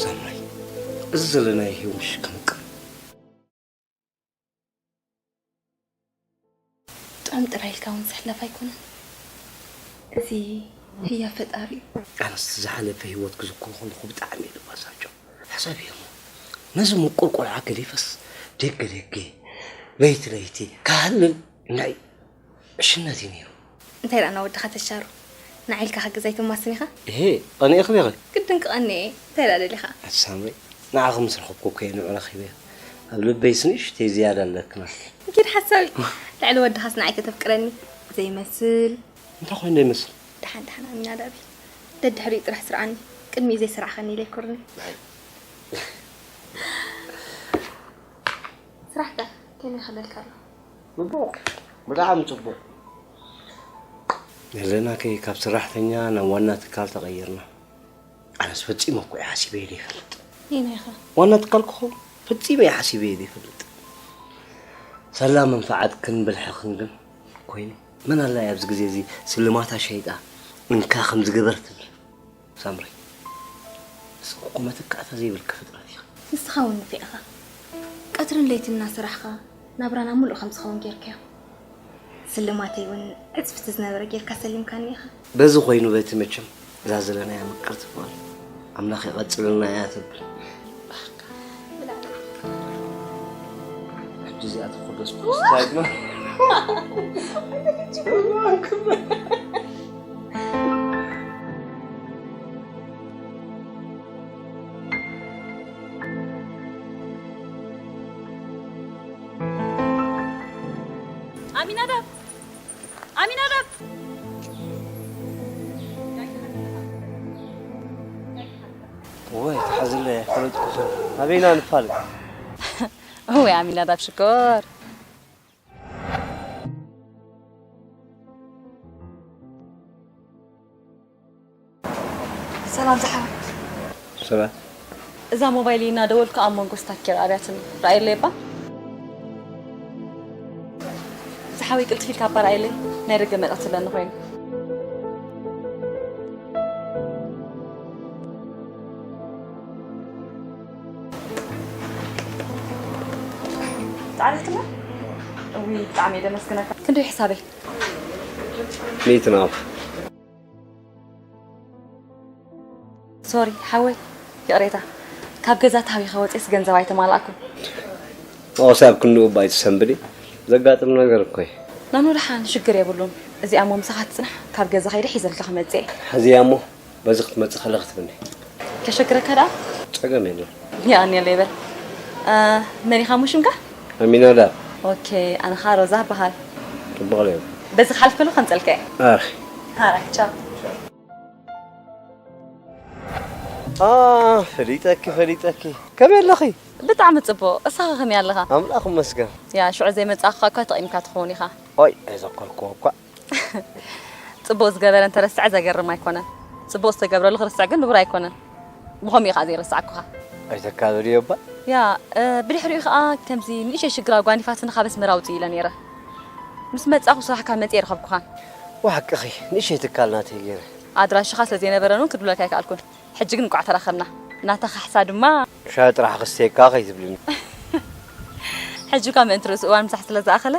ሳምራይ፣ እዚ ዘለናዮ ህይወት ምሽካም ጥራይ ኢልካ እውን ዝሕለፍ ኣይኮነን። እዚ ህያ ፈጣሪ እዩ። ኣነስ ዝሓለፈ ህይወት ክዝክሮ ከለኹ ብጣዕሚ እዩ ልባሳቸው ሓሳብ እየ እሞ፣ ነዚ ምቁር ቆልዓ ገዲፈስ ደገ ደገ ለይቲ ለይቲ ክሃልል ናይ ዕሽነት እዩ ነይሩ። እንታይ ደኣ ናብ ወድኻ ተሻሩ? ንዓይ ኢልካ ሓገዝ ኣይትማስን ኢኻ? እሄ፣ ቀኒኤ ክብኺ። ግድን ክቐንእ እየ። እንታይ ደኣ ደሊኻ? ኣቲ ሳምሪ፣ ንዓኺ ምስ ረኸብኩ እኮ እየ ንዑ ረኺበ። ኣብ ልበይስ ንእሽተይ ዝያዳ ኣለክና። ኪድ ሓሳዊ። ልዕሊ ወድኻስ ንዓይ ከተፍቅረኒ ዘይመስል። እንታይ ኮይኑ ዘይመስል? ደሓን ደሓን ኣሚናዳብ። ደድሕሪኡ ጥራሕ ስርዓኒ። ቅድሚኡ ዘይሰራዕኻኒ ኢለ ኣይኮርኒ። ስራሕ ከ ከመይ ይኸደልካ ኣሎ? ጽቡቕ፣ ብጣዕሚ ጽቡቕ። ዘለና ከይ ካብ ሰራሕተኛ ናብ ዋና ትካል ተቐይርና። ኣነስ ፈጺመ እኮ እየ ሓሲበዮ ዘይፈልጥ። የናይኻ? ዋና ትካል ክኸውን ፈጺመ እየ ሓሲበዮ ዘይፈልጥ። ሳላ መንፈዓትክን ብልሕኽን ግን ኮይኑ፣ መን ኣላ እያ ኣብዚ ግዜ እዚ ስልማታ ሸይጣ እንካ ከም ዝገበር ትብል? ሳምሪ፣ እስኺ እኮ መተካእታ ዘይብልኪ ፍጥረት ኢኺ። ንስኻ እውን ንፉዕ ኢኻ። ቀትርን ለይትን እናሰራሕኻ ናብራና ምሉእ ከም ዝኸውን ጌርካዮ። ስልማተይ እውን ዕጽፍቲ ዝነበረ ጌርካ ሰሊምካኒ ኢኻ። በዚ ኮይኑ በቲ መቸም እዛ ዘለናያ ምቅርቲ ጓል ኣምላኽ የቐጽለልና እያ ትብል። ሕጂ እዚኣ ትኹደስ ፖስት ታይፕ ነው። ኣሚናዳብ! ኣሚናዳብ! ወይ ተሓዝለ ፈለጥኩ። ኣበይና ንፋለጥ? እወ ኣሚናዳብ ሽኮር። ሰላም ዝሓወይ። ሰላም። እዛ ሞባይል እናደወልኩ ኣብ መንጎ ስታኪር ኣብያትኒ። ርኣየለይ እባ። ዝሓወይ ቅልጥፍ ኢልካ እባ ርኣየለይ። ናይ ደገ መልእኽቲ ኣለኒ ኮይኑ። ጻዕሪትና? እዊ ብጣዕሚ እየ ደመስግነካ። ክንደይ ሕሳበይ? ሚእቲ ናፍ። ሶሪ ሓወይ፣ ይቕሬታ። ካብ ገዛ ተሃቢኸ ወፂስ ገንዘብ ኣይተማላእኩን። መወሲ ኣብ ክንድኡ እባ ኣይትሰንብዲ። ዘጋጥም ነገር እኮ እዩ። ናኑ ደሓን ሽግር የብሉን። እዚኣ እሞ ምሳኻ ትፅናሕ፣ ካብ ገዛ ከይደ ሒዘልካ ክመፅእ እየ። ሕዚያ እሞ በዚ ክትመፅእ ከለኺ ትብኒ። ከሸግረካ ደኣ? ፀገም የለን። የቐንየለይ በል። እ፣ መን ኢኻ እሞ ሽምካ? ኣሚናዳብ። ኦኬ፣ ኣነ ኸኣ ሮዛ እበሃል። ጽቡቕ ለዮም። በዚ ክሓልፍ ከለኹ ከምጸልካ እየ። ኣረ። ሃራይ፣ ቻው። አ፣ ፈሊጠኪ፣ ፈሊጠኪ። ከመይ ኣለኺ? ብጣዕሚ ጽቡቕ። እሳኸ ከመይ ኣለኻ? ኣምላኽ ይመስገን። ያ፣ ሽዑ ዘይመጻእኩኻ እኳ ተቒምካ ትኸውን ኢኻ። ኦይ፣ ኣይዘከርኩዎ እኳ። ጽቡቕ ዝገበረ እንተረስዐ ዘገርም ኣይኮነን። ጽቡቕ ዝተገብረሉ ክርስዕ ግን ንቡር ኣይኮነን። ብኸምኡ እዩ ኸኣ ዘይረሳዕኩኻ። ኣይተካብድዮ እባ። ያ፣ እ፣ ብድሕሪኡ ኸኣ ከምዚ ንእሽተይ ሽግር ኣጓኒፋትኒ ካብ ኣስመራ ውጽእ ኢለ ነይረ። ምስ መጻእኩ ስራሕካ መጺኤ ኣይረኸብኩኻን። ብሓቅኺ፣ ንእሽተይ ትካል ናተይ ገይረ። ኣድራሽኻ ስለ ዘይነበረን እውን ክድውለልካ ኣይከኣልኩን። ሕጂ ግን እንቋዕ ተራኸብና። ናታ ካሕሳ ድማ ሻሂ ጥራሕ ክስተየካ ከይትብልኒ። ሕጂ እኳ ምእንቲ ርእሲ እዋን ምሳሕ ስለ ዝኣኸለ፣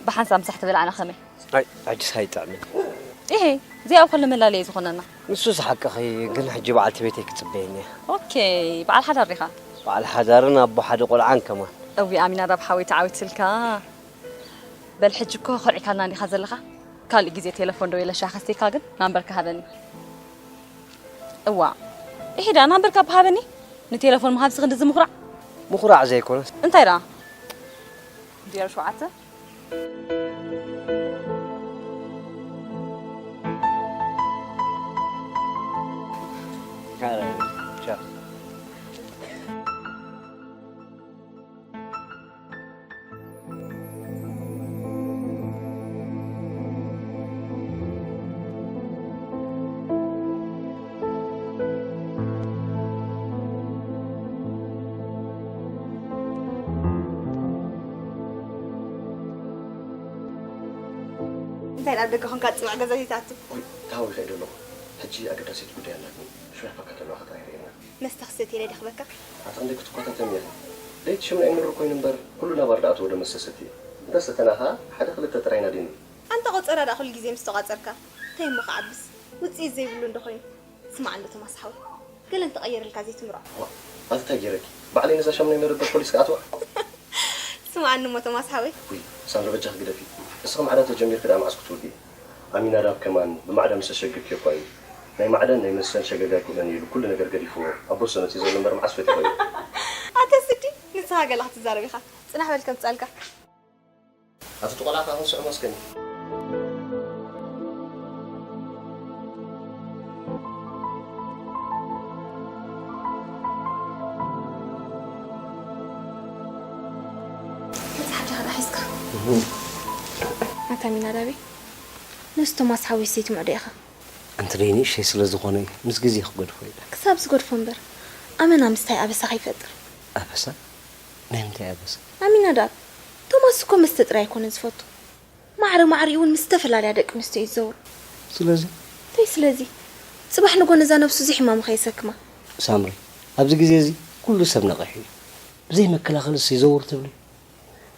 ብሓንሳብ ምሳሕ ተበላዕና ከመይ? ኣይ፣ ሕጅስ ኣይጥዕምን። ኢሄ፣ እዚኣ እኮ ለመላለዪ ዝኾነና። ንሱስ ሓቅኺ፣ ግን ሕጂ በዓልቲ ቤተይ ክትጽበየኒ እያ። ኦኬ፣ በዓል ሓዳር ዲኻ? በዓል ሓዳርን ኣቦ ሓደ ቆልዓን ከማን። እዊ፣ ኣሚናዳብ ሓወይ ተዓዊትልካ። በል ሕጂ እኮ ኮርዒካና እንዲኻ ዘለኻ። ካልእ ግዜ ቴሌፎን ደዊለ ሻሂ ከስትየካ ግን ናምበርካ ሃበኒ። እዋ፣ ኢሄ ደኣ ናምበርካ እባ ሃበኒ። ንቴሌፎን ምሃብሲ ክንድዚ ምኹራዕ? ምኹራዕ ዘይኮነስ። እንታይ ደኣ? ዜሮ ሸውዓተ? እንታይ ናብ ደገ ኾንካ ጽባሕ ገዛ ዘይትኣቱ? ኦይ፣ ተሃዊኸ እየ ዘለኹ። ሕጂ ኣገዳሲት ጉዳይ ኣላትኒ። ሽዑ ፈካ ከለዋ ጥራይ ርኤና። መስተ ክሰትየለይ ደኽበካ? ኣቲ ክንደይ ክትኮታተኒ ኢኺ? ለይቲ ሽምና ይምርር ኮይኑ እምበር፣ ኩሉ ናባር ደኣ ትወደ መስተ ሰትየ። እንተ ሰተና ኸኣ፣ ሓደ ክልተ ጥራይ ናዲኒ። ኣንታ ቆጸራ ደኣ ኩሉ ግዜ ምስ ተቋጸርካ እንታይ እሞ ክዓብስ? ውጽኢት ዘይብሉ እንዶ ኮይኑ። ስማዕ እንዶ ቶማስ ሓወይ፣ ገለ እንተቐየረልካ ዘይትምርዖ? ዋ፣ ኣቲ እንታይ ገይረኪ? ባዕለይ ነዛ ሻሙናይ መረበ ፖሊስ ክኣትዋ? ስምዓኒ እሞ ቶማስ ሓወይ። ውይ፣ ሳንድራ በጃኺ ግደፊ። እስኺ ማዕዳ ተጀሚርኪ ደኣ መዓስ ክትውድኢ? ኣሚናዳብ ከማን ብማዕዳ ምስ ኣሸገግክዮ እኳ እዩ። ናይ ማዕዳን ናይ መስተን ሸገጋ ኣይኮነን ኢሉ ኩሉ ነገር ገዲፍዎ ኣብ ቦርሳ መጺኡ ዘሎ እምበር መዓስ ፈቲኹ እዩ። ኣታ ስዲ፣ ንስኻ ገለ ክትዛረብ ኢኻ። ጽናሕ በል ከምጽኣልካ። ኣቲ ጥቆላ ከኣ ክንስዕሞ እስከ። መጽሓፍቲ ኸኣ ሒዝካ። ኣታ ሚናዳበይ፣ ነዚ ቶማስ ሓወይስ ዘይትምዕዶ ኢኻ? ኣንቲ ደይ ንእሽተይ ስለ ዝኾነ እዩ፣ ምስ ግዜ ክገድፎ እዩ። ክሳብ ዝገድፎ እምበር፣ ኣመና ምስታይ ኣበሳ ከይፈጥር። ኣበሳ? ናይ ምንታይ ኣበሳ? ኣሚናዳብ፣ ቶማስ እኮ መስተ ጥራይ ኣይኮነን ዝፈቱ። ማዕረ ማዕሪኡ እውን ምስ ዝተፈላለያ ደቂ ኣንስትዮ እዩ ዝዘውር። ስለዚ? እንታይ ስለዚ? ጽባሕ ንጎ ነዛ ነብሱ እዚ ሕማም ከየሰክማ። ሳምሪ፣ ኣብዚ ግዜ እዚ ኩሉ ሰብ ነቒሑ እዩ። ብዘይ መከላኸልስ ይዘውር ትብሊ?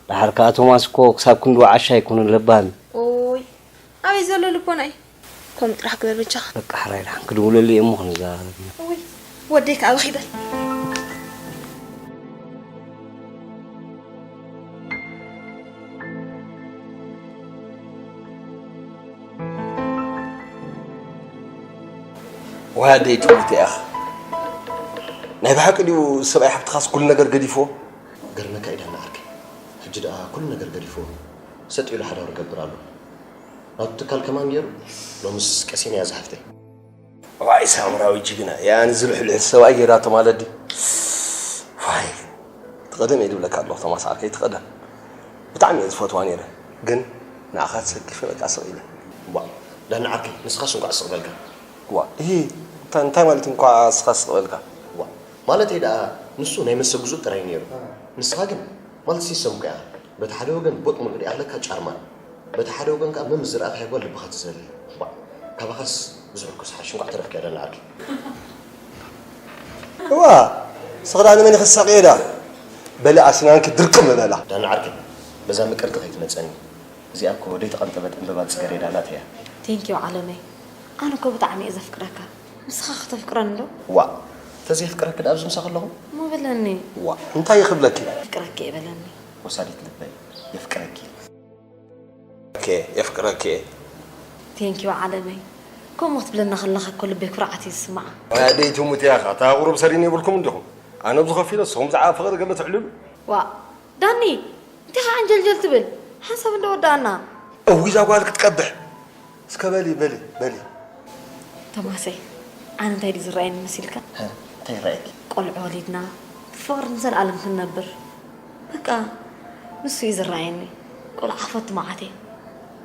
ደሓር ከኣ ቶማስ እኮ ክሳብ ክንድኡ ዓሻ ኣይኮነን ለባም እዩ። ኦይ፣ ኣበይ ዘሎ ልቦና እዩ? ከምኡ ጥራሕ ግበር በጃኻ። በቃ ሕራይ ደሓን ክድውለሉ እየ እሞ ክንዘራረብ ኢና። እውይ፣ ወደይ ከኣ በኺ በል። ዋይ ኣደይ ትሙት ኢኻ። ናይ ብሓቂ ድዩ ሰብኣይ ሓፍትኻስ ኩሉ ነገር ገዲፍዎ? ገርመካ እዩ ዳና ዓርከይ። ሕጂ ደኣ ኩሉ ነገር ገዲፍዎ ሰጥ ኢሉ ሓዳሩ ይገብር ኣሎ። ናቱ ትካል ከማን ገይሩ ሎምስ ቀሲነ እያ ዝሓፍተይ። ዋይ ሳምራዊ ጅግና፣ ያኒ ዝልሕልሕ ሰብኣይ ገይራቶ ማለት ድዩ? ዋይ፣ ትቐደም እየ ዝብለካ ኣለኹ ቶማስ ዓርከይ፣ ትቐደም። ብጣዕሚ እየ ዝፈትዋ ነይረ፣ ግን ንዓኻ ተሰኪፈ በቃ ስቕ ኢለ። ዋ፣ ዳኒ ዓርከይ፣ ንስኻስ እንኳዕ ስቕ በልካ። ዋ፣ እሂ፣ እንታይ፣ እንታይ ማለት እንኳዕ ንስኻ ስቕ በልካ? ዋ፣ ማለተይ ደኣ ንሱ ናይ መስተ ግዙእ ጥራይ ነይሩ። ንስኻ ግን ማልቲ ሲስተም እኮ ኢኻ። በቲ ሓደ ወገን ቦጥ ምልኡ ዲኣ ኣለካ ጫርማ። በቲ ሓደ ወገን ከኣ መምስ ዝረኣኻያ ጓል ልብኻ ትዘሊ። ዋ፣ ካባኻስ ብዙሕ እኮ ዝሓሽ እንኳዕ ተረፍክያ ዳኒ ዓርከይ። እዋ፣ ስኽዳ ንመን ይኽሳቕ እየ ዳ? በሊ ኣስናንኪ ድርቅም በላ። ዳኒ ዓርከይ፣ በዛ ምቅርቲ ከይትመጸኒ። እዚኣ እኮ ደይተቐንጠበት ዕምበባ ጽገሬዳ ናተይ እያ። ቴንኪው ዓለመይ። ኣነ እኮ ብጣዕሚ እየ ዘፍቅረካ። ንስኻ ከተፍቅረኒ ዶ? ዋእ፣ ተዘየፍቅረኪ ደኣ ኣብዚ ምሳኺ ኣለኹ? እሞ በለኒ። ዋእ፣ እንታይ ይኽብለኪ? የፍቅረኪ እየ በለኒ። ወሳዲት ልበይ፣ የፍቅረኪ። ኦኬ፣ የፍቅረኪ እየ። ቴንኪው ዓለመይ። ከምኡ ክትብለና ከለኻ እኮ ልበይ ኩርዓት እዩ ዝስምዓ። ኣደይ ትሙት እያ፣ እታ ቁሩብ ሰሪን ይብልኩም እንዲኹም። ኣነ ኣብዚ ከፊለ፣ ንስኹም ብዛዕባ ፍቕሪ ገለ ትዕልሉ? ዋእ፣ ዳኒ፣ እንታይ ኸዓ ዓንጀልጀል ትብል? ሓንሳብ እንዶ ወዳእና። እውይ፣ እዛ ጓል ክትቀብሕ። እስከ በሊ፣ በሊ፣ በሊ። ቶማሰይ፣ ኣነ እንታይ ድዩ ዝረኣየኒ መሲልካ? ሀ፣ እንታይ ይረኣየኪ? ቆልዑ ወሊድና፣ ብፍቕሪ ንዘለኣለም ክንነብር። በቃ፣ ንሱ እዩ ዝረኣየኒ። ቆልዓ ክፈቱ መዓት እየ።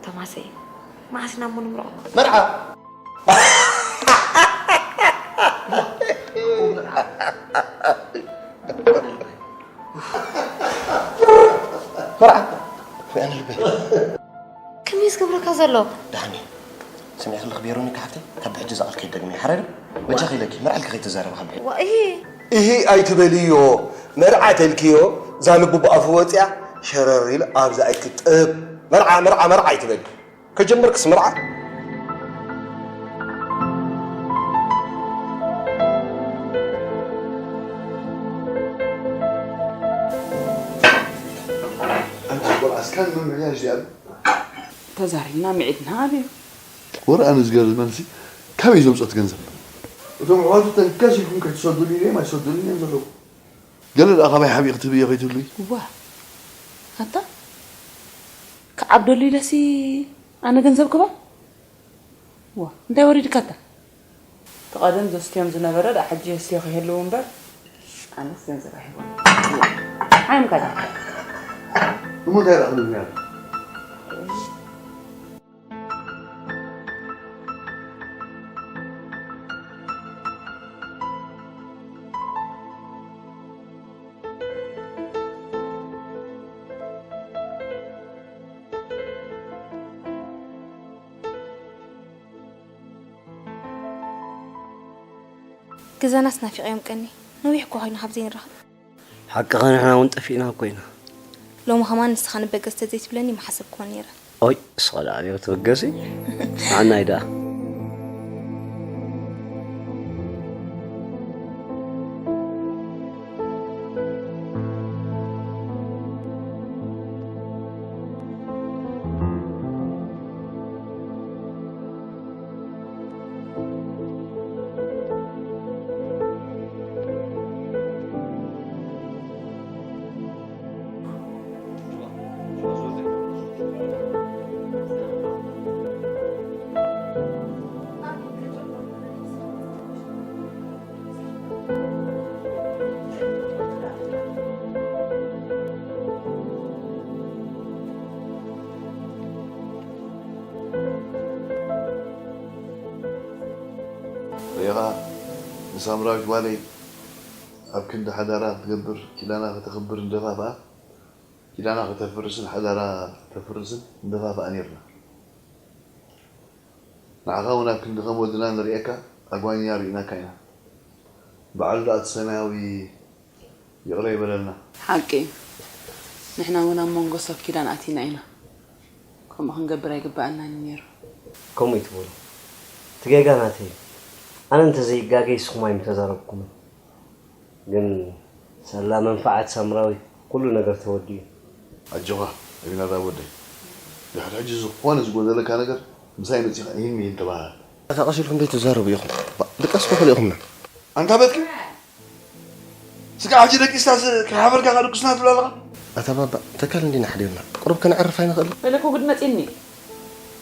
ቶማሰይ፣ መዓስ ኢና እሞ ንምርዖ? መርዓ! መርዓ! ወይ ኣነ ልበይ። ከመይ እዩ ዝገብረካ ዘሎ? ደሓን እየ። ስምዒ ከለኺ ቬሮኒካ ሓፍተይ፣ ካብ ብሕጂ እዛ ቃል ከይትደግምያ፣ ሓራይ ዶ? በጃኺ ኢለኪ፣ መርዓ ኢልኪ ከይትዛረቢ ካብ ብሕጂ። ዋ፣ እሂ። እሂ ኣይትበልዮ፣ መርዓ ተልክዮ፣ እዛ ልቡ ብኣፉ ወፂኣ፣ ሸረር ኢሉ ኣብዛ ኢድኪ ጥብ። መርዓ፣ መርዓ፣ መርዓ ኣይትበሊ። ከጀመርክስ መርዓ? ኣንቲ ቆልዓ እስካን መምርያ እዚኣ ተዛሪብና ምዒድና ኣበዩ። ወረ ኣነ ዝገርመንሲ ካበይ ዘምጾት ገንዘብ? እቶም ኣሕዋቱ ተንከስ ኢልኩም ከይትሰዱሉ ኢለዮም ኣይሰዱሉን እዮም ዘለዉ። ገለ ደኣ ካባይ ሓቢእ ክትብዮ ከይትህሉይ። እዋ፣ ኣታ ክዓብደሉ ኢለሲ ኣነ ገንዘብ ክባ? ዋ፣ እንታይ ወሪድካ ኣታ? እቲ ቀደም ዘስትዮም ዝነበረ ደኣ ሕጂ የስትዮ ከይህልው እምበር፣ ኣነስ ገንዘብ ኣይህቦን። ዋ፣ ዓይምካ ደኣ። እሞ እንታይ ደኣ ክንብል ነይሩ? ገዛናስ ናፊቐዮም ቀኒ። ነዊሕ እኮ ኮይኑ ካብ ዘይንራኸብ። ሓቅኻ ንሕና እውን ጠፊእና እኮ ኢና። ሎሚ ከማን ንስኻ ንበገስ ተዘይትብለኒ ምሓሰብክዎን ነይረ። ኦይ፣ እስኻ ደኣ ኣበይ ክትብገሲ? ንዓናይ ደኣ። ሪኢኻ ንሳምራዊት ጓለይ ኣብ ክንዲ ሓዳራ ክትገብር ኪዳና ከተኽብር እንደፋፍኣ፣ ኪዳና ከተፍርስን ሓዳራ ከተፍርስን እንደፋፍኣ ኔርና። ንዓኻ እውን ኣብ ክንዲ ከም ወድና ንርእየካ ኣጓንያ ርኢናካ ኢና። በዓሉ ደኣ እቲ ሰማያዊ ይቕረ ይበለልና። ሓቂ እዩ። ንሕና እውን ኣብ መንጎ ሰብ ኪዳን ኣቲና ኢና። ከምኡ ክንገብር ኣይግበኣናን እዩ ነይሩ። ከምኡ እዩ ትብሉ። እቲ ጌጋ ናተይ እዩ። ኣነ እንተዘይጋገ ንስኹም ኣይምተዛረብኩምን። ግን ሳላ መንፍዓት ሳምራዊት ኩሉ ነገር ተወዲኡ። ኣጆኻ ኣቢናዳብ ወደይ። ድሕሪ ሕጂ ዝኾነ ዝጎደለካ ነገር ምሳይ መጺኻ ኢሂን ሚሂን ተባሃሃል። ኣታ ቀስ ኢልኩም ዘይትዛረቡ ኢኹም። ባ-፣ ድቃስ ትኽእሉ ኢኹምና። ኣንታ በትኪ ስጋዕ ሕጂ ደቂስካ ስ-፣ ከይሓፈርካ ከድቅሱና ትብል ኣለኻ? ኣታ ባባ፣ ተካል እንዲና ሓዲርና። ቁሩብ ከነዕርፍ ኣይንኽእልን? በለኮ ጉድ መጺኒ።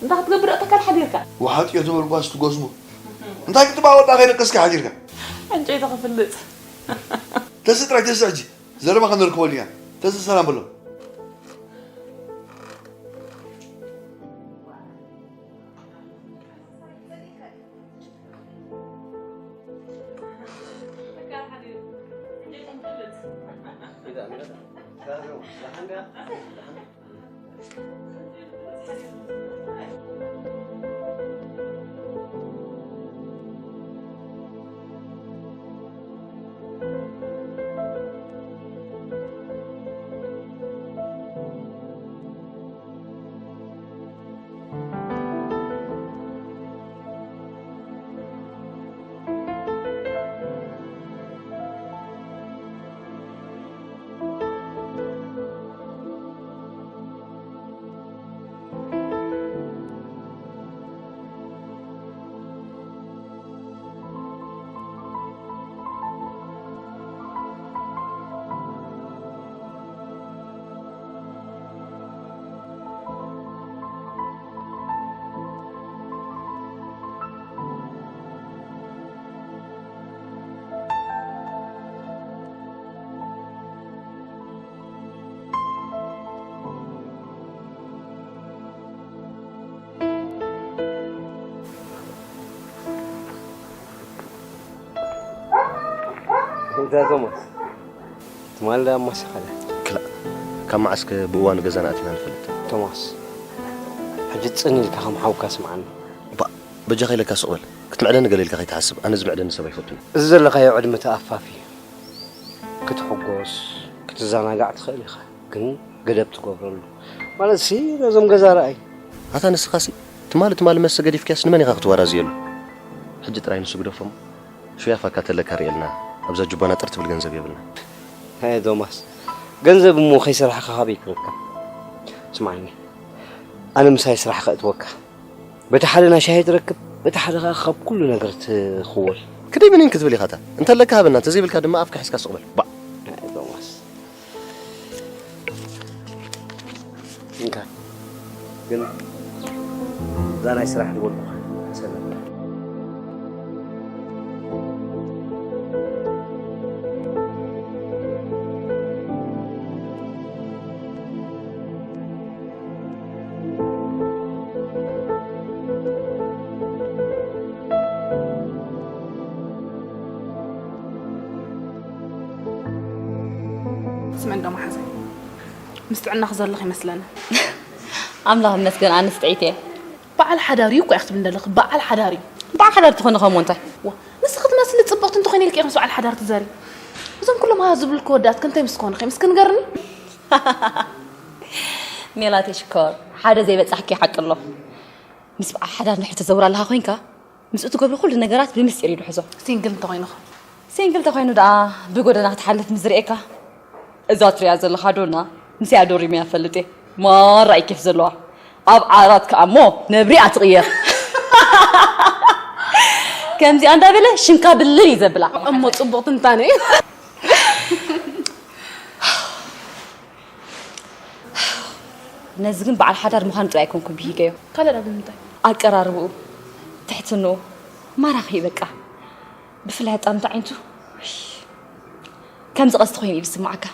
እንታይ ክትገብር እተካል ሓዲርካ? ወሓጥዮ ዝበልኳስ ትጎስሞ። እንታይ ክትበሃል ወዳ ከይደቀስካ ሓዲርካ? ዕንጨይቲ ክፍልጥ። ተስእ ጥራይ ተስእ ሕጂ። ዘረባ ከነርክበሉ ኢና። ተስእ ሰላም በሎ። እንታይ ቶማስ? ትማል ዳኣ ኣማሲኻለ። ክላእ፣ ካብ መዓስከ ብእዋኑ ገዛና ኣቲና ንፈልጥ? ቶማስ፣ ሕጂ ጽን ኢልካ ከም ሓውካ ስምዓኒ። ባእ፣ በጃኻ ኢለካ ስቕ በል። ክትምዕደኒ ገለ ኢልካ ከይትሓስብ፣ ኣነ ዝምዕደኒ ሰብ ኣይፈቱን። እዚ ዘለኻዮ ዕድመ ተኣፋፊ እዩ። ክትሕጎስ፣ ክትዘናጋዕ ትኽእል ኢኻ። ግን ገደብ ትገብረሉ። ማለትሲ ነዞም ገዛ ረኣይ። ኣታ ንስኻሲ ትማሊ ትማሊ መሰ ገዲፍካስ ንመን ኢኻ ክትወራዝየሉ? ሕጂ ጥራይ ንሱ ግደፎም። ሽያፋካ ተለካ ርእየልና። ኣብዛ ጁባና ጥር ትብል ገንዘብ የብልና። ሃይ ቶማስ፣ ገንዘብ እሞ ከይሰራሕካ ካበይ ክርከብ? ስማዕኒ፣ ኣነ ምሳይ ስራሕ ከእትወካ። በቲ ሓደ ናይ ሻሂ ትረክብ፣ በቲ ሓደ ኸኣ ካብ ኩሉ ነገር ትኽወል። ክደይ ምኒን ክትብል ኢኻ እታ? እንተለካ ሃበና፣ እንተዘይብልካ ድማ ኣፍካ ሒዝካ ስቕ በል። ባእ። ሃይ ቶማስ። እንካ። ግን እዛ ናይ ስራሕ ዝበልኩኻ ሰላም። ስምዒ እንዶ መሓዘ። ምስ ጥዕናኺ ዘለኺ ይመስለኒ። ኣምላኽ ይመስገን፣ ኣነስ ጥዕይቲ እየ። በዓል ሓዳር እዩ እኮ ኢኺ ትብሊ ዘለኺ፣ በዓል ሓዳር እዩ። በዓል ሓዳር ትኾኒ ከምኡ እንታይ? ዋ፣ ንስኺ ትመስሊ ጽብቕቲ እንተኾይነ ኢልኪ ኢኺ ምስ በዓል ሓዳር ትዘሪ። እዞም ኩሎም ሃ ዝብልኪ ወዳት ከ እንታይ ምስ ኮኑ ኢኺ? እስኪ ንገርኒ። ሜላተይ ሽኮር፣ ሓደ ዘይበጻሕኪ ሓቂ ኣሎ። ምስ በዓል ሓዳር ንድሕር ተዘውር ኣለኻ ኮይንካ፣ ምስኡ ትገብሮ ኩሉ ነገራት ብምስጢር እዩ ዝሕዞ። ሲንግል እንተኾይኑ ኸ? ሲንግል እንተኾይኑ ደኣ ብጎደና ክትሓልፍ ምስ ዝርእየካ፣ እዛ ትሪኣ ዘለኻ ዶና ምስኣ ዶሪመያ እፈልጥ እየ። ማራ እዩ ኬፍ ዘለዋ። ኣብ ዓራት ከኣ እሞ ነብሪ እያ ትቕየር። ከምዚኣ እንዳበለ ሽምካ ብልል እዩ ዘብላ። እሞ ጽቡቕ ትንታነ እዩ። ነዚ ግን በዓል ሓዳር ምዃኑ ጥራይ ኣይኮንኩን ብሂገዮ። ካልእ ዳ ብምንታይ? ኣቀራርብኡ፣ ትሕትንኡ፣ ማራኺ እዩ በቃ። ብፍላይ ኣጣምታ ዓይነቱ፣ ውይ፣ ከምዚ ቀስቲ ኮይኑ እዩ ዝስምዓካ።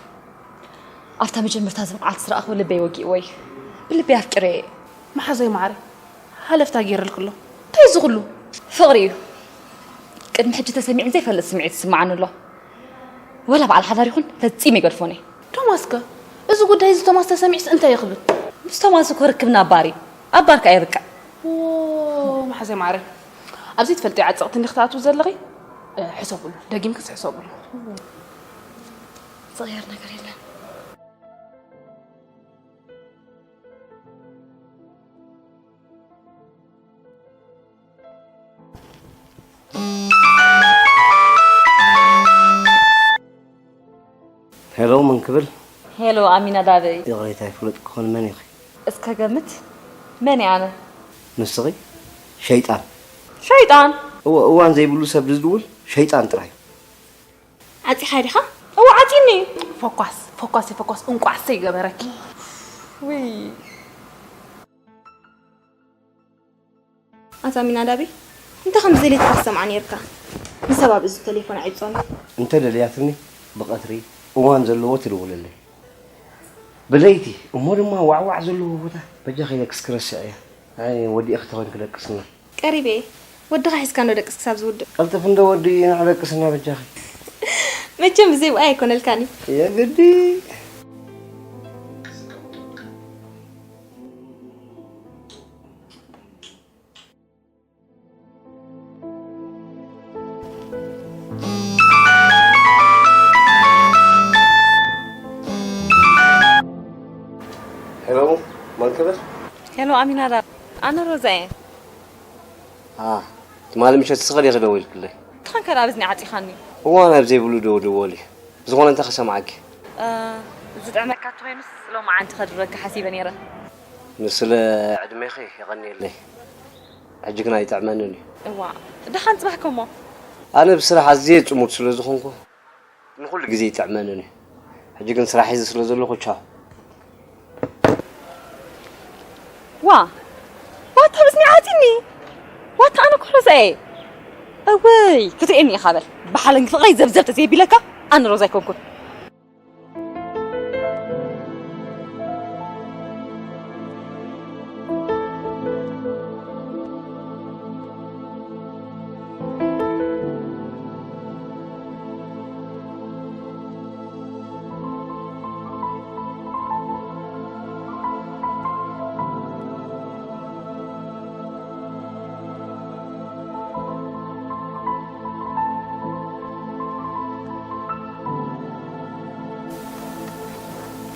ኣብታ መጀመርታ እዚ መዓልቲ ዝረኣኽዎ ልበይ ወጊእዎ እዩ። ብልበይ ኣፍቂረዮ እየ። መሓዞይ ማዕረ፣ ሃለፍታ ገይረልክሎ። እንታይ እዚ ኩሉ? ፍቕሪ እዩ። ቅድሚ ሕጂ ተሰሚዑ ዘይፈልጥ ስምዒት ይስምዓኒ ኣሎ። ወላ በዓል ሓዳር ይኹን ፈጺመ ይገድፎን እየ። ቶማስ ከ? እዚ ጉዳይ እዚ ቶማስ ተሰሚዑስ እንታይ ይኽብል? ምስ ቶማስ እኮ ርክብና ኣባር እዩ። ኣባር ከኣ የብቅዕ። ዎ፣ መሓዘይ ማዕረ። ኣብዚ ትፈልጥዮ ዓጸቕቲ እንዲኺ ትኣትዊ ዘለኺ? እ፣ ሕሰብሉ። ደጊምክስ ሕሰብሉ። ዝቕየር ነገር የለን። ሄሎ፣ መን ክብል? ሄሎ፣ ኣሚናዳበይ። ይቕሬታ፣ ኣይፍለጥ ክኾን፣ መን ኢኺ? እስከ ገምት፣ መን እየ ኣነ? ንስኺ? ሸይጣን። ሸይጣን? እወ፣ እዋን ዘይብሉ ሰብ ዝድውል ሸይጣን ጥራይ። ዓጺኻ ዲኻ? እወ፣ ዓጺኒ። ፎኳስ፣ ፎኳስ፣ ፎኳስ፣ እንቋዕ ሰይ ገበረኪ። ውይ። ኣታ ሚናዳቢ፣ እንተ ከም ዘድልየትካ ክሰምዓ ነይርካ። ንሰብ ኣብ እዝኒ ተሌፎን ኣዒብጾም። እንተ ደልያትኒ፣ ብቐትሪ እዋን ዘለዎ ትድውለለይ። ብለይቲ እሞ ድማ ዋዕዋዕ ዘለዎ ቦታ በጃኺ ደቅስ ክረስዕ እያ። ኣይ፣ ወዲእኺ ተኾይንኪ ደቅስና። ቀሪበ እየ። ወድኻ ሒዝካ እንዶ ደቅስ ክሳብ ዝውድእ። ቀልጥፍ እንዶ ወዲ ንዕደቅስና በጃኺ። መቸም ብዘይ ብኣይ ኣይኮነልካን እዩ። የግዲ። ሄሎ፣ ማን ክብል? ሄሎ፣ ኣሚናዳ። ኣነ ሮዛ እየ። ኣ፣ ትማሊ ምሸት ንስኺ ዲኺ ደዊልክለይ? እንተኾንካ ደኣ ብዝኒ ዓጺኻኒ። እዋን ኣብ ዘይብሉ ዶ ድወል እዩ። ብዝኾነ እንታይ ክሰምዓኪ? እ፣ ዝጥዕመካ እንተኾይኑስ ሎማዓንቲ ከድርበካ ሓሲበ ነይረ። ንስለ ዕድሜኺ የቐንየለይ። ሕጂ ግን ኣይጥዕመንን እዩ። እዋ፣ ደሓን ጽባሕ ከሞ። ኣነ ብስራሕ ኣዝየ ጽሙድ ስለ ዝኾንኩ፣ ንኹሉ ግዜ ይጥዕመንን እዩ። ሕጂ ግን ስራሕ ሒዘ ስለ ዘለኹ ቻው። ዋ፣ ዋታ ብስኒ ዓጺኒ። ዋታ ኣነ እኮ ሮዛ እየ። እወይ፣ ክትርእየኒ ኢኻ በል። ብሓለንጊ ፍቕረይ ዘብዘብ ተዘይቢለካ፣ ኣነ ሮዛ ኣይኮንኩን።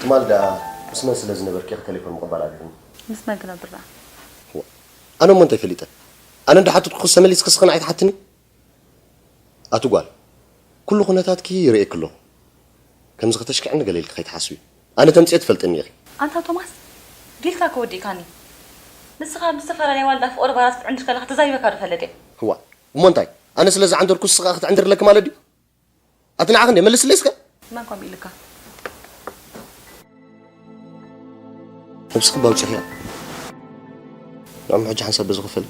ትማል ደኣ ምስ መን ስለ ዝነበርኪ ኢኺ ተሌፎን ምቕባል ኣግርም? ምስ መን ክነብር ደኣ? ዋ፣ ኣነ እሞ እንታይ ፈሊጠ? ኣነ እንዳሓተትኩ ክስ ተመሊስኪ ስኽን ኣይትሓትኒ? ኣቲ ጓል፣ ኩሉ ኩነታትኪ ይርእየኪ ኣለኹ። ከምዚ ከተሽክዕኒ ገለ ኢልኪ ከይትሓስቢ። ኣነ ተምጽኤ ትፈልጥኒ ኢኺ። ኣንታ ቶማስ፣ ዲልካ ከወዲእካኒ። ንስኻ ምስ ዝተፈላለያ ዋልዳ ፍቕሪ ባራት ክትዕንድር ከለኻ ተዛሪበካ ዶ ፈለጥ እየ? ህዋ፣ እሞ እንታይ? ኣነ ስለ ዝዓንደርኩ ንስኻ ክትዕንድር ኣለኪ ማለት ድዩ? ኣቲ ንዓኺ እንደ መልስለይ እስከ። መን ከምኡ ኢልካ? ነብስኺ ባውጺኽያ። ንዕኦም ሕጂ ሓንሳብ በዚ ክፈል።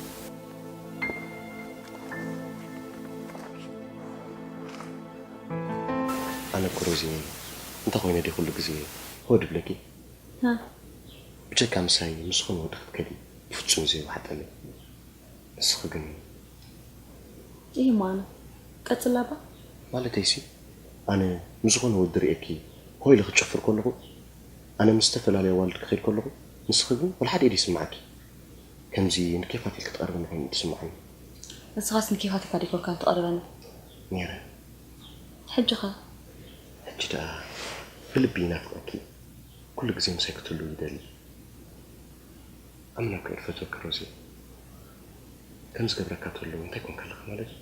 ኣነ እኮ ሮዚ፣ እንታይ ኮይነ ድየ ኩሉ ግዜ ሆድ ብለኪ? ሃ? ብጀካ ምሳይ ምስ ዝኾነ ወዲ ክትከዲ ብፍጹም እዩ ዘይወሓጠለይ። ንስኺ ግን? ይህ ማኑ? ቀጽላ እባ። ማለተይሲ፣ ኣነ ምስ ዝኾነ ወዲ ርእየኪ ሆ ኢለ ክጨፍር ከለኹ፣ ኣነ ምስ ዝተፈላለየ ኣዋልድ ክኸይድ ከለኹ፣ ንስኺ ግን ወላ ሓደ ኢድ ይስምዓኪ። ከምዚ ንኬፋት ኢልኪ ትቐርብኒ ኮይኑ ትስምዓኒ። ንስኻስ ንኬፋት ኢልካ ዲኮልካ ትቐርበኒ? ነይረ። ሕጂ ኸ? ሕጂ ደኣ ብልቢ ይናፍቐኪ። ኩሉ ግዜ ምሳይ ክትህሉ ይደሊ። ኣምና እኮ እየ ዝፈትወኪ ሮዚ። ከም ዝገብረካ ተሎ እንታይ ኮንካ ኣለኻ ማለት እዩ?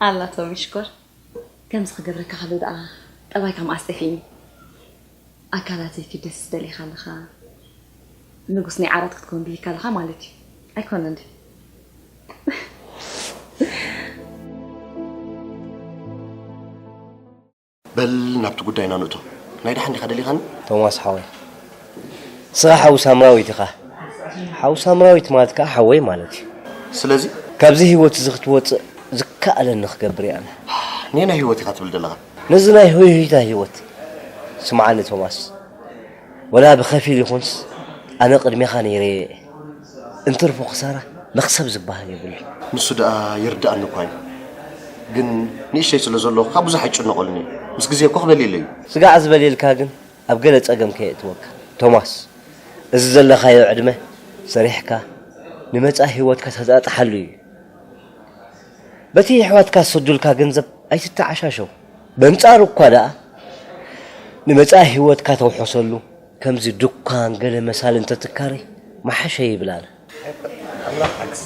ኣላ ቶሚ ሽኮር፣ ከምዚ ክገብረካ ከሎ ደኣ ጠባይካ መኣስ ጠፊእኒ። ኣካላተይ ክደስ ደሊኻ ኣለኻ፣ ንጉስ ናይ ዓራት ክትከውን ደሊካ ኣለኻ ማለት እዩ። ኣይኮነን ድዩ? በል ናብቲ ጉዳይና ንእቶ። ናይ ደሓን ዲኻ ደሊኻኒ? ቶማስ ሓወይ፣ ንስኻ ሓው ሳምራዊት ኢኻ። ሓው ሳምራዊት ማለት ከዓ ሓወይ ማለት እዩ። ስለዚ ካብዚ ህይወት እዚ ክትወፅእ ዝከኣለኒ ክገብር እየ ኣነ። ኔና ህይወት ኢኻ ትብል ዘለኻ። ነዚ ናይ ሆይሆይታ ህይወት ስምዓኒ ቶማስ፣ ወላ ብኸፊል ይኹንስ ኣነ ቅድሜኻ ነይረ እየ። እንትርፎ ክሳራ መኽሰብ ዝበሃል የብሉን። ንሱ ደኣ ይርድኣኒ እኳ እዩ፣ ግን ንእሽተይ ስለ ዘለኹ ካብ ብዙሕ ኣይጭነቐሉን እየ። ምስ ግዜ ኮኽ በል ኢለ እዩ። ስጋዕ ዝበልየልካ ግን ኣብ ገለ ጸገም ከየእትወካ። ቶማስ፣ እዚ ዘለኻዮ ዕድመ ሰሪሕካ ንመጻኢ ህይወትካ ተጣጥሓሉ እዩ። በቲ የሕዋትካ ዝሰዱልካ ገንዘብ ኣይትተዓሻሸው። በንጻሩ እኳ ደኣ ንመጻኢ ህይወትካ ተውሕሰሉ ከምዚ ዱካን ገለ መሳሊ እንተትካረይ ምሓሸ ይብል ኣነ። ኣምላኽ ሓግዝ።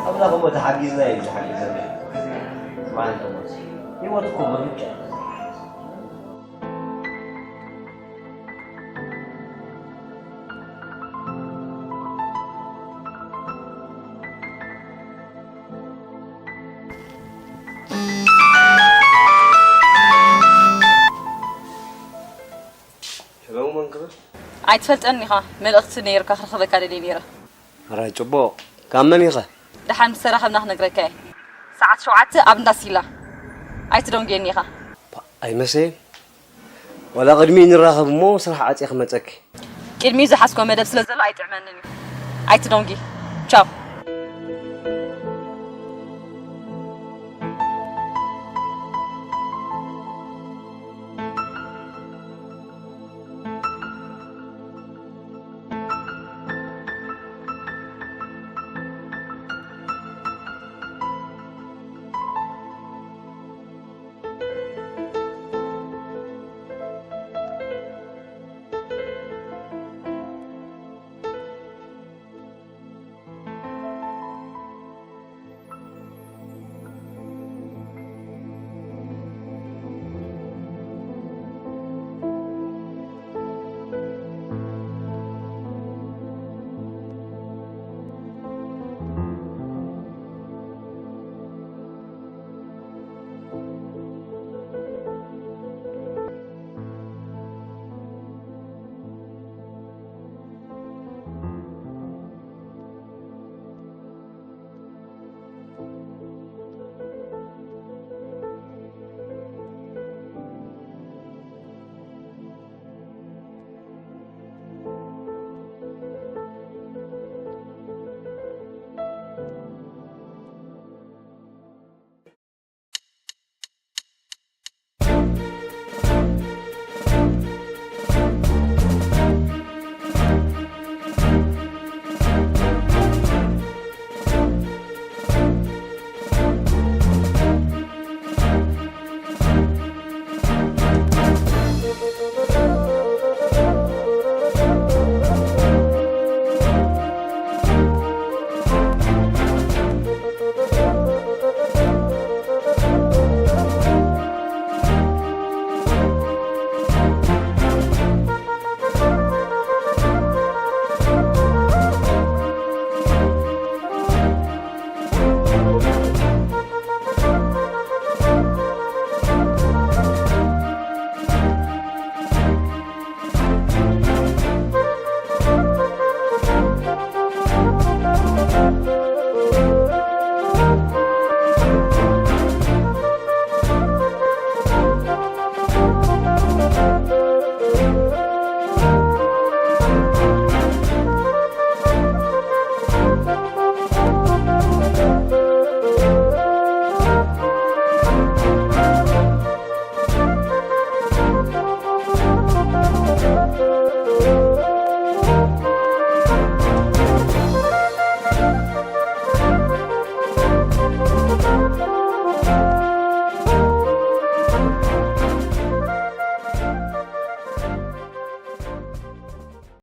ኣምላኽ እሞ ተሓጊዝና እዩ ዝሓግዘና። ስማዕ እንተ ሞት ህይወት እኮ ምርጫ እዩ። ኣይትፈልጠኒ ኢኻ። መልእኽቲ ነይርካ ክረኽበካ ደልየ ነይረ። ሕራይ ጽቡቕ። ካብ መን ኢኸ? ደሓን ምስ ተራኸብና ክነግረካ እየ። ሰዓት ሸውዓተ ኣብ እንዳ ሲላ። ኣይትደንጉየኒ ኢኻ። ኣይመሰየን። ዋላ ቅድሚኡ ንራኸብ እሞ ስራሕ ዓጽየ ክመጸኪ። ቅድሚኡ ዝሓዝኮ መደብ ስለ ዘሎ ኣይጥዕመንን እዩ። ኣይትደንጉ። ቻው።